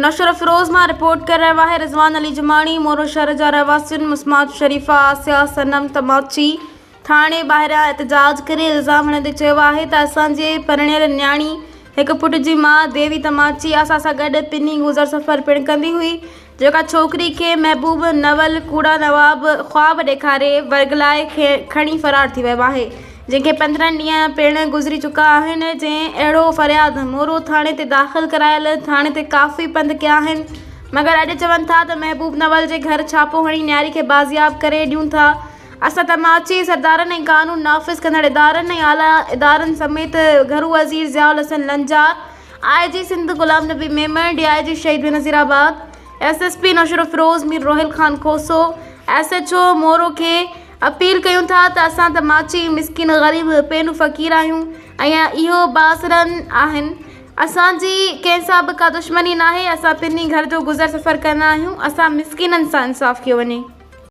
نوشهروفيروز مان رپورٽ ڪري رهيو آهي رضوان علي جماڻي مورو شهر جا رهواسين مسمات شريفه آسيا صنم تماچي ٿاڻي ٻاهريان احتجاج ڪري الزام هڻندي چيو آهي ته اسان جي پرڻيل نياڻي هڪ پٽ جي ماء ديوي تماچي اسان سان گڏ پني گذر سفر پڻ ڪندي هئي جيڪا ڇوڪري کي محبوب نول ڪوڙا نواب خواب ڏيکاري ورغلائي کڻي فرار ٿي ويو آهي جنهن کي 15 ڏينهن پڻ گذري چڪا آهن جنهن اهڙو فرياد مورو ٿاڻي تي داخل ڪرايل ٿاڻي تي ڪافي پنڌ ڪيا آهن مگر اڄ چون ٿا ته محبوب نول جي گهر ڇاپو هڻي نياري کي بازياب ڪري ڏيون ٿا اسان تماچي سردارن ۽ قانون نافذ ڪندڙ ادارن ۽ اعليٰ ادارن سميت گهرو وزير ضياء الحسن لنجار، آء جي Sindh Ghulam Nabi Memon, D I G Shaheed Benazirabad, S S P Naushahro Feroze Mir Rohail Khan Khoso, S H O Moro کي اپيل ڪيون ٿا ته اسان ته ماچي مسڪين غريب پينو فقير آهيون ۽ اهو بااثرن آهن اسان جي ڪنهن سان به ڪا دشمني ناهي اسان پني گهر جو گذر سفر ڪندا آهيون اسان مسڪينن سان انصاف ڪيو وڃي.